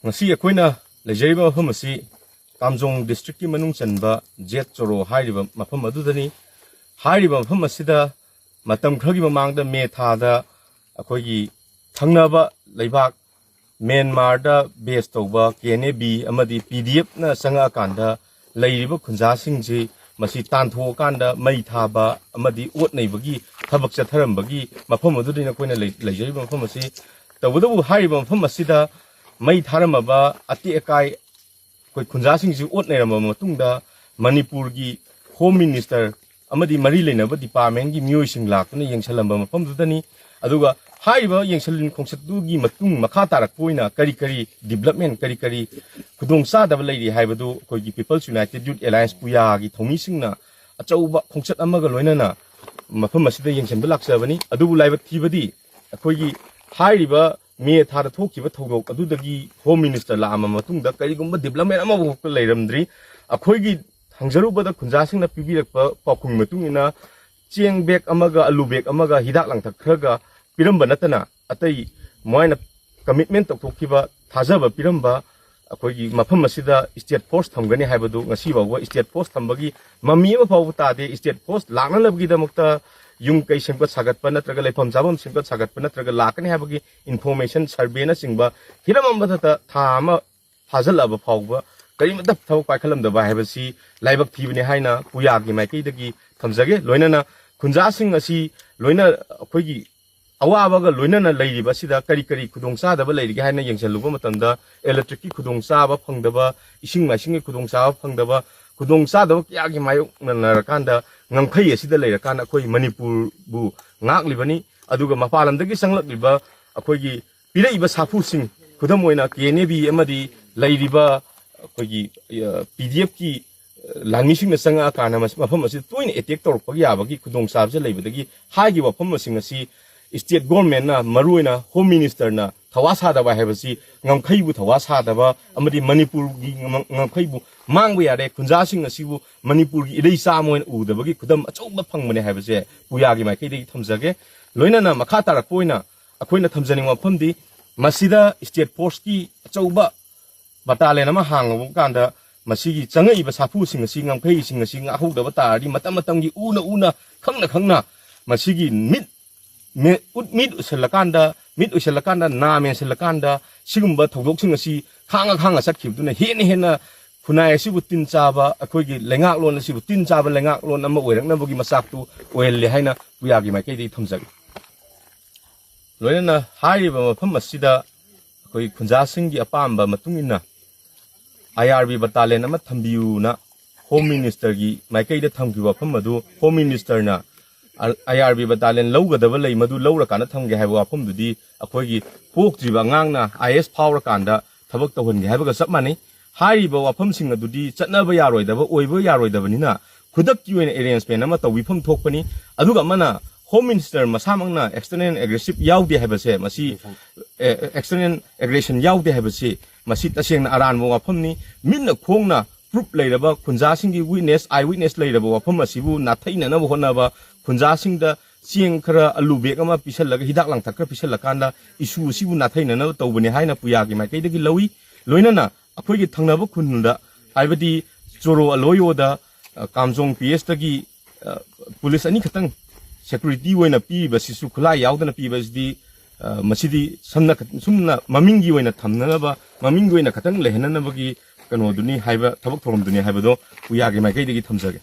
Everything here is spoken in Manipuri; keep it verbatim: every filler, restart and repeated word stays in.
ꯉꯁꯤ ꯑꯩꯈꯣꯏꯅ ꯂꯩꯖꯔꯤꯕ ꯃꯐꯝ ꯑꯁꯤ ꯀꯥꯝꯖꯣꯡ ꯗꯤꯁꯇ꯭ꯔꯤꯛꯀꯤ ꯃꯅꯨꯡ ꯆꯟꯕ ꯖꯦꯠ ꯆꯣꯔꯣ ꯍꯥꯏꯔꯤꯕ ꯃꯐꯝ ꯑꯗꯨꯗꯅꯤ꯫ ꯍꯥꯏꯔꯤꯕ ꯃꯐꯝ ꯑꯁꯤꯗ ꯃꯇꯝ ꯈꯔꯒꯤ ꯃꯃꯥꯡꯗ ꯃꯦ ꯊꯥꯗ ꯑꯩꯈꯣꯏꯒꯤ ꯊꯪꯅꯕ ꯂꯩꯕꯥꯛ ꯃ꯭ꯌꯥꯟꯃꯥꯔꯗ ꯕꯦꯁ ꯇꯧꯕ ꯀꯦ ꯑꯦꯟ ꯑꯦ ꯕꯤ ꯑꯃꯗꯤ ꯄꯤ ꯗꯤ ꯑꯦꯐꯅ ꯆꯪꯉꯛꯑꯀꯥꯟꯗ ꯂꯩꯔꯤꯕ ꯈꯨꯟꯖꯥꯁꯤꯡꯁꯤ ꯃꯁꯤ ꯇꯥꯟꯊꯣꯛꯑꯀꯥꯟꯗ ꯃꯩ ꯊꯥꯕ ꯑꯃꯗꯤ ꯑꯣꯠ ꯅꯩꯕꯒꯤ ꯊꯕꯛ ꯆꯠꯊꯔꯝꯕꯒꯤ ꯃꯐꯝ ꯑꯗꯨꯗꯅꯤ ꯑꯩꯈꯣꯏꯅ ꯂꯩ-, ꯂꯩꯖꯔꯤꯕ ꯃꯐꯝ ꯑꯁꯤ꯫ ꯇꯧꯕꯇꯕꯨ ꯍꯥꯏꯔꯤꯕ ꯃꯐꯝ ꯑꯁꯤꯗ ꯃꯩ ꯊꯥꯔꯝꯃꯕ ꯑꯇꯦꯛ ꯑꯀꯥꯏ ꯑꯩꯈꯣꯏ ꯈꯨꯟꯖꯥꯁꯤꯡꯁꯤ ꯑꯣꯠ ꯅꯩꯔꯝꯃꯕ ꯃꯇꯨꯡꯗ ꯃꯅꯤꯄꯨꯔꯒꯤ ꯍꯣꯝ ꯃꯤꯅꯤꯁꯇꯔ ꯑꯃꯗꯤ ꯃꯔꯤ ꯂꯩꯅꯕ ꯗꯤꯄꯥꯔꯠꯃꯦꯟꯒꯤ ꯃꯤꯑꯣꯏꯁꯤꯡ ꯂꯥꯛꯇꯨꯅ ꯌꯦꯡꯁꯤꯜꯂꯝꯕ ꯃꯐꯝꯗꯨꯗꯅꯤ꯫ ꯑꯗꯨꯒ ꯍꯥꯏꯔꯤꯕ ꯌꯦꯡꯁꯤꯟ ꯈꯣꯡꯆꯠꯇꯨꯒꯤ ꯃꯇꯨꯡ ꯃꯈꯥ ꯇꯥꯔꯛꯄ ꯑꯣꯏꯅ ꯀꯔꯤ ꯀꯔꯤ ꯗꯤꯕ꯭ꯂꯞꯃꯦꯟ, ꯀꯔꯤ ꯀꯔꯤ ꯈꯨꯗꯣꯡꯆꯥꯗꯕ ꯂꯩꯔꯤ ꯍꯥꯏꯕꯗꯨ ꯑꯩꯈꯣꯏꯒꯤ ꯄꯤꯄꯜꯁ ꯌꯨꯅꯥꯏꯇꯦꯠ ꯌꯨꯠ ꯑꯦꯂꯥꯌꯟꯁ ꯄꯨꯌꯥꯒꯤ ꯊꯧꯃꯤꯁꯤꯡꯅ ꯑꯆꯧꯕ ꯈꯣꯡꯆꯠ ꯑꯃꯒ ꯂꯣꯏꯅꯅ ꯃꯐꯝ ꯑꯁꯤꯗ ꯌꯦꯡꯁꯤꯟꯕ ꯂꯥꯛꯆꯕꯅꯤ꯫ ꯑꯗꯨꯕꯨ ꯂꯥꯏꯕꯛ ꯊꯤꯕꯗꯤ ꯑꯩꯈꯣꯏꯒꯤ ꯍꯥꯏꯔꯤꯕ ꯃꯦ ꯊꯥꯗ ꯊꯣꯛꯈꯤꯕ ꯊꯧꯗꯣꯛ ꯑꯗꯨꯗꯒꯤ ꯍꯣꯝ ꯃꯤꯅꯤꯁꯇꯔ ꯂꯥꯛꯑꯝꯕ ꯃꯇꯨꯡꯗ ꯀꯔꯤꯒꯨꯝꯕ ꯗꯤꯕ꯭ꯂꯞꯃꯦꯟ ꯑꯃꯐꯥꯎꯕ ꯂꯩꯔꯝꯗ꯭ꯔꯤ꯫ ꯑꯩꯈꯣꯏꯒꯤ ꯍꯪꯖꯔꯨꯕꯗ ꯈꯨꯟꯖꯥꯁꯤꯡꯅ ꯄꯤꯕꯤꯔꯛꯄ ꯄꯥꯎꯈꯨꯝꯒꯤ ꯃꯇꯨꯡ ꯏꯟꯅ ꯆꯦꯡ ꯕꯦꯒ ꯑꯃꯒ ꯑꯂꯨ ꯕꯦꯒ ꯑꯃꯒ ꯍꯤꯗꯥꯛ ꯂꯥꯡꯊꯛ ꯈꯔꯒ ꯄꯤꯔꯝꯕ ꯅꯠꯇꯅ ꯑꯇꯩ ꯃꯣꯏꯅ ꯀꯃꯤꯠꯃꯦꯟ ꯇꯧꯊꯣꯛꯈꯤꯕ, ꯊꯥꯖꯕ ꯄꯤꯔꯝꯕ ꯑꯩꯈꯣꯏꯒꯤ ꯃꯐꯝ ꯑꯁꯤꯗ ꯁ꯭ꯇꯦꯠ ꯐꯣꯔꯁ ꯊꯝꯒꯅꯤ ꯍꯥꯏꯕꯗꯨ ꯉꯁꯤ ꯐꯥꯎꯕ ꯁ꯭ꯇꯦꯠ ꯐꯣꯔꯁ ꯊꯝꯕꯒꯤ ꯃꯃꯤ ꯑꯃ ꯐꯥꯎꯕ ꯇꯥꯗꯦ꯫ ꯁ꯭ꯇꯦꯠ ꯐꯣꯔꯁ ꯂꯥꯛꯅꯅꯕꯒꯤꯗꯃꯛꯇ ꯌꯨꯝ ꯀꯩ ꯁꯦꯝꯒꯠ ꯁꯥꯒꯠꯄ ꯅꯠꯇ꯭ꯔꯒ ꯂꯩꯐꯝ ꯆꯥꯐꯝ ꯁꯦꯝꯒꯠ ꯁꯥꯒꯠꯄ ꯅꯠꯇ꯭ꯔꯒ ꯂꯥꯛꯀꯅꯤ ꯍꯥꯏꯕꯒꯤ ꯏꯟꯐꯣꯔꯃꯦꯁꯟ ꯁꯔꯚꯦꯅꯆꯤꯡꯕ ꯍꯤꯔꯝ ꯑꯃꯗꯇ ꯊꯥ ꯑꯃ ꯐꯥꯖꯤꯜꯂꯛꯑꯕ ꯐꯥꯎꯕ ꯀꯔꯤꯃꯠꯇ ꯊꯕꯛ ꯄꯥꯏꯈꯠꯂꯝꯗꯕ ꯍꯥꯏꯕꯁꯤ ꯂꯥꯏꯕꯛ ꯊꯤꯕꯅꯤ ꯍꯥꯏꯅ ꯄꯨꯌꯥꯒꯤ ꯃꯥꯏꯀꯩꯗꯒꯤ ꯊꯝꯖꯒꯦ꯫ ꯂꯣꯏꯅꯅ ꯈꯨꯟꯖꯥꯁꯤꯡ ꯑꯁꯤ ꯂꯣꯏꯅ ꯑꯩꯈꯣꯏꯒꯤ ꯑꯋꯥꯕꯒ ꯂꯣꯏꯅꯅ ꯂꯩꯔꯤꯕ ꯑꯁꯤꯗ ꯀꯔꯤ ꯀꯔꯤ ꯈꯨꯗꯣꯡꯆꯥꯗꯕ ꯂꯩꯔꯤꯒꯦ ꯍꯥꯏꯅ ꯌꯦꯡꯁꯤꯜꯂꯨꯕ ꯃꯇꯝꯗ, ꯏꯂꯦꯛꯇ꯭ꯔꯤꯛꯀꯤ ꯈꯨꯗꯣꯡꯆꯥꯕ ꯐꯪꯗꯕ, ꯏꯁꯤꯡ ꯃꯥꯏꯁꯤꯡꯒꯤ ꯈꯨꯗꯣꯡꯆꯥꯕ ꯐꯪꯗꯕ, ꯈꯨꯗꯣꯡꯆꯥꯗꯕ ꯀꯌꯥꯒꯤ ꯃꯥꯌꯣꯛꯅꯔꯀꯥꯟꯗ, ꯉꯝꯈꯩ ꯑꯁꯤꯗ ꯂꯩꯔꯀꯥꯟꯗ ꯑꯩꯈꯣꯏ ꯃꯅꯤꯄꯨꯔꯕꯨ ꯉꯥꯛꯂꯤꯕꯅꯤ꯫ ꯑꯗꯨꯒ ꯃꯄꯥꯟ ꯂꯝꯗꯒꯤ ꯆꯪꯂꯛꯂꯤꯕ ꯑꯩꯈꯣꯏꯒꯤ ꯄꯤꯔꯛꯏꯕ ꯁꯥꯐꯨꯁꯤꯡ, ꯈꯨꯗꯝ ꯑꯣꯏꯅ ꯀꯦ ꯑꯦꯟ ꯑꯦ ꯕꯤ ꯑꯃꯗꯤ ꯂꯩꯔꯤꯕ ꯑꯩꯈꯣꯏꯒꯤ ꯄꯤ ꯗꯤ ꯑꯦꯐꯀꯤ ꯂꯥꯟꯃꯤꯁꯤꯡꯅ ꯆꯪꯉꯛꯑꯀꯥꯟꯗ ꯃꯁꯤ, ꯃꯐꯝ ꯑꯁꯤꯗ ꯇꯣꯏꯅ ꯑꯦꯇꯦꯛ ꯇꯧꯔꯛꯄ ꯌꯥꯕꯒꯤ ꯈꯨꯗꯣꯡꯆꯥꯕꯁꯦ ꯂꯩꯕꯗꯒꯤ ꯍꯥꯏꯔꯤꯕ ꯋꯥꯐꯝꯁꯤꯡ ꯑꯁꯤ ꯁ꯭ꯇꯦꯠ ꯒꯣꯔꯃꯦꯟꯅ, ꯃꯔꯨꯑꯣꯏꯅ ꯍꯣꯝ ꯃꯤꯅꯤꯁꯇꯔꯅ ꯊꯋꯥ ꯁꯥꯗꯕ ꯍꯥꯏꯕꯁꯤ, ꯉꯝꯈꯩꯕꯨ ꯊꯋꯥ ꯁꯥꯗꯕ ꯑꯃꯗꯤ ꯃꯅꯤꯄꯨꯔꯒꯤ ꯉꯝ-, ꯉꯝꯈꯩꯕꯨ ꯃꯥꯡꯕ ꯌꯥꯔꯦ, ꯈꯨꯟꯖꯥꯁꯤꯡ ꯑꯁꯤꯕꯨ ꯃꯅꯤꯄꯨꯔꯒꯤ ꯏꯔꯩꯆꯥ ꯑꯃ ꯑꯣꯏꯅ ꯎꯗꯕꯒꯤ ꯈꯨꯗꯝ ꯑꯆꯧꯕ ꯐꯪꯕꯅꯦ ꯍꯥꯏꯕꯁꯦ ꯄꯨꯌꯥꯒꯤ ꯃꯥꯏꯀꯩꯗꯒꯤ ꯊꯝꯖꯒꯦ꯫ ꯂꯣꯏꯅꯅ ꯃꯈꯥ ꯇꯥꯔꯛꯄ ꯑꯣꯏꯅ ꯑꯩꯈꯣꯏꯅ ꯊꯝꯖꯅꯤꯡꯕ ꯋꯥꯐꯝꯗꯤ, ꯃꯁꯤꯗ state forceꯀꯤ ꯑꯆꯧꯕ battalion ꯑꯃ ꯍꯥꯡꯂꯕ ꯀꯥꯟꯗ, ꯃꯁꯤꯒꯤ ꯆꯪꯉꯛꯏꯕ ꯁꯥꯐꯨꯁꯤꯡ ꯑꯁꯤ, ꯉꯝꯈꯩꯁꯤꯡ ꯑꯁꯤ ꯉꯥꯛꯍꯧꯗꯕ ꯇꯥꯔꯗꯤ, ꯃꯇꯝ ꯃꯇꯝꯒꯤ ꯎꯅ ꯎꯅ, ꯈꯪꯅ ꯈꯪꯅ, ꯃꯁꯤꯒꯤ ꯃꯤꯠ, ꯃꯤꯠ ꯎꯠ-, ꯃꯤꯠ ꯎꯁꯤꯜꯂꯀꯥꯟꯗ, ꯃꯤꯠ ꯎꯏꯁꯤꯜꯂꯀꯥꯟꯗ, ꯅꯥ ꯃꯦꯟꯁꯤꯜꯂꯀꯥꯟꯗ, ꯁꯤꯒꯨꯝꯕ ꯊꯧꯗꯣꯛꯁꯤꯡ ꯑꯁꯤ ꯈꯥꯡꯉ ꯈꯥꯡꯉ ꯆꯠꯈꯤꯕꯗꯨꯅ ꯍꯦꯟꯅ ꯍꯦꯟꯅ ꯈꯨꯟꯅꯥꯏ ꯑꯁꯤꯕꯨ ꯇꯤꯟ ꯆꯥꯕ, ꯑꯩꯈꯣꯏꯒꯤ ꯂꯩꯉꯥꯛꯂꯣꯟ ꯑꯁꯤꯕꯨ ꯇꯤꯟ ꯆꯥꯕ ꯂꯩꯉꯥꯛꯂꯣꯟ ꯑꯃ ꯑꯣꯏꯔꯛꯅꯕꯒꯤ ꯃꯆꯥꯛꯇꯨ ꯑꯣꯏꯍꯜꯂꯦ ꯍꯥꯏꯅ ꯄꯨꯌꯥꯒꯤ ꯃꯥꯏꯀꯩꯗꯒꯤ ꯊꯝꯖꯒꯦ꯫ ꯂꯣꯏꯅꯅ ꯍꯥꯏꯔꯤꯕ ꯃꯐꯝ ꯑꯁꯤꯗ ꯑꯩꯈꯣꯏ ꯈꯨꯟꯖꯥꯁꯤꯡꯒꯤ ꯑꯄꯥꯝꯕ ꯃꯇꯨꯡ ꯏꯟꯅ IRB battalion ꯑꯃ ꯊꯝꯕꯤꯌꯨꯅ Home Ministerꯒꯤ ꯃꯥꯏꯀꯩꯗ ꯊꯝꯈꯤꯕ ꯋꯥꯐꯝ ꯑꯗꯨ, Home Ministerꯅ IRB battalion ꯂꯧꯒꯗꯕ ꯂꯩ, ꯃꯗꯨ ꯂꯧꯔꯀꯥꯟꯗ ꯊꯝꯒꯦ ꯍꯥꯏꯕ ꯋꯥꯐꯝꯗꯨꯗꯤ ꯑꯩꯈꯣꯏꯒꯤ ꯄꯣꯛꯇ꯭ꯔꯤꯕ ꯑꯉꯥꯡꯅ IAS ꯐꯥꯎꯔꯀꯥꯟꯗ ꯊꯕꯛ ꯇꯧꯍꯟꯒꯦ ꯍꯥꯏꯕꯒ ꯆꯞ ꯃꯥꯟꯅꯩ꯫ ꯍꯥꯏꯔꯤꯕ ꯋꯥꯐꯝꯁꯤꯡ ꯑꯗꯨꯗꯤ ꯆꯠꯅꯕ ꯌꯥꯔꯣꯏꯗꯕ, ꯑꯣꯏꯕ ꯌꯥꯔꯣꯏꯗꯕꯅꯤꯅ, ꯈꯨꯗꯛꯀꯤ ꯑꯣꯏꯅ arrangement ꯑꯃ ꯇꯧꯕꯤꯐꯝ ꯊꯣꯛꯄꯅꯤ꯫ ꯑꯗꯨꯒ ꯑꯃꯅ, Home Minister ꯃꯁꯥꯃꯛꯅ external aggressive ꯌꯥꯎꯗꯦ ꯍꯥꯏꯕꯁꯦ, ꯃꯁꯤ, ꯑꯦ, external aggression ꯌꯥꯎꯗꯦ ꯍꯥꯏꯕꯁꯤ, ꯃꯁꯤ ꯇꯁꯦꯡꯅ ꯑꯔꯥꯟꯕ ꯋꯥꯐꯝꯅꯤ꯫ ꯃꯤꯠꯅ ꯈꯣꯡꯅ proof ꯂꯩꯔꯕ, ꯈꯨꯟꯖꯥꯁꯤꯡꯒꯤ witness, eye witness ꯂꯩꯔꯕ ꯋꯥꯐꯝ ꯑꯁꯤꯕꯨ ꯅꯥꯊꯩꯅꯅꯕ ꯍꯣꯠꯅꯕ, ꯈꯨꯟꯖꯥꯁꯤꯡꯗ ꯆꯦꯡ ꯈꯔ, ꯑꯂꯨ bag ꯑꯃ ꯄꯤꯁꯜꯂꯒ, ꯍꯤꯗꯥꯛ ꯂꯥꯡꯊꯛ ꯈꯔ ꯄꯤꯁꯜꯂꯀꯥꯟꯗ issue ꯑꯁꯤꯕꯨ ꯅꯥꯊꯩꯅꯅꯕ ꯇꯧꯕꯅꯤ ꯍꯥꯏꯅ ꯄꯨꯌꯥꯒꯤ ꯃꯥꯏꯀꯩꯗꯒꯤ ꯂꯧꯏ꯫ ꯂꯣꯏꯅꯅ ꯑꯩꯈꯣꯏꯒꯤ ꯊꯪꯅꯕ ꯈꯨꯟꯗ, ꯍꯥꯏꯕꯗꯤ ꯆꯣꯔꯣ ꯑꯂꯣꯏꯌꯣꯗ, ꯑ, ꯀꯥꯝꯖꯣꯡ PSꯇꯒꯤ, ꯑ, police ꯑꯅꯤꯈꯛꯇꯪ security ꯑꯣꯏꯅ ꯄꯤꯔꯤꯕꯁꯤꯁꯨ, ꯈꯨꯠꯂꯥꯏ ꯌꯥꯎꯗꯅ ꯄꯤꯕꯁꯤꯗꯤ, ꯑ, ꯃꯁꯤꯗꯤ ꯁꯝꯅ, ꯁꯨꯝꯅ ꯃꯃꯤꯡꯒꯤ ꯑꯣꯏꯅ ꯊꯝꯅꯅꯕ, ꯃꯃꯤꯡꯒꯤ ꯑꯣꯏꯅ ꯈꯛꯇꯪ ꯂꯩꯍꯟꯅꯅꯕꯒꯤ ꯀꯩꯅꯣꯗꯨꯅꯤ ꯍꯥꯏꯕ, ꯊꯕꯛ ꯊꯧꯔꯝꯗꯨꯅꯤ ꯍꯥꯏꯕꯗꯣ ꯄꯨꯌꯥꯒꯤ ꯃꯥꯏꯀꯩꯗꯒꯤ ꯊꯝꯖꯒꯦ꯫